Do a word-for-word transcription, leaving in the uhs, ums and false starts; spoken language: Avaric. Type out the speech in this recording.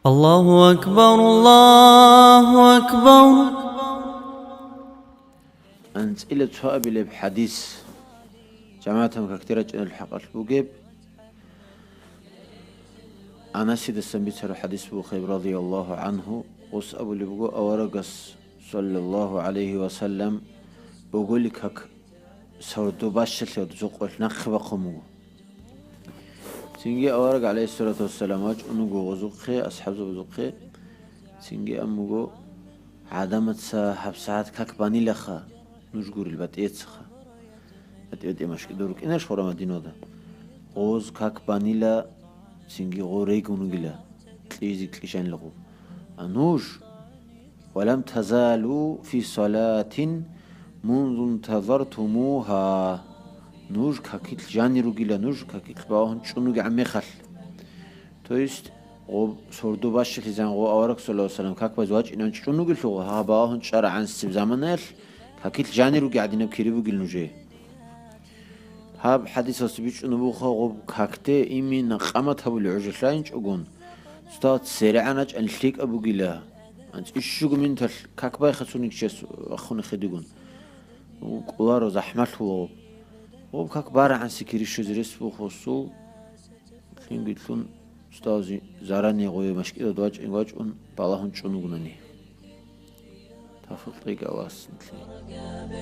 Аллагьу акбар, Аллагьу акбар. АнцӀила цоабилеб хӀадис. ЖамагӀатан какде рачӀунел хӀакъалъ бугеб. Анасидасан бицараб хӀадис бугеб, радияллагьу гӀангьу, гъос абулеб буго, аварагас, саллаллагьу гӀалайгьи ва саллам, боголил как сордо бащалъи гъодузухъе нахъе бахъун буго. Цинги авараг, гӀалайгьиссалату вассалам, вачӀун вуго гъозухъе, асхӀабзабазухъе. Цинги ан буго, гӀадамаца гьабсагӀат как банилаха, нуж гурел батӀияцаха. БатӀи-батӀи машкӀидал рукӀинарищ гъора Мадиналда? Гъоз как банила, цинги гъо регун ругила, кьижизе кьижанила гъо. А нуж, «Ва лам тазалу фи салатин мунзу интазартумугьа». Нуж какилъ жанир ругила, нуж какилъ багьун чӀун ругегӀан мехалъ. То есть, гъоб сордо бащалъизан гъо авараг, саллаллагьу гӀалайгьи ва саллам, как базе вачӀинан чӀун ругелъул, гьаб багьун чӀарагӀан цеб заманаялъ какилъ жанир ругегӀадинаб кири бугил нужее. Гьаб хӀадисалъ бичӀчӀун буго гъоб какде имина къамат гьабулеб гӀужалъайинчӀогун, цо церегӀан рачӀан лъикӀаб бугила. АнцӀила щуго минуталъ как байха цониги чияс вахуна хедигун. Кьоларо, захӀмалъула гъоб. Гъоб как барагӀанси кири щвезе рес буго гъосул. Лъимги лъун, устази зарани гъое машкӀидалда вачӀин вачӀун, балагьун чӀун вугунани. Тавфикъ кьеги Аллагьас нилъее.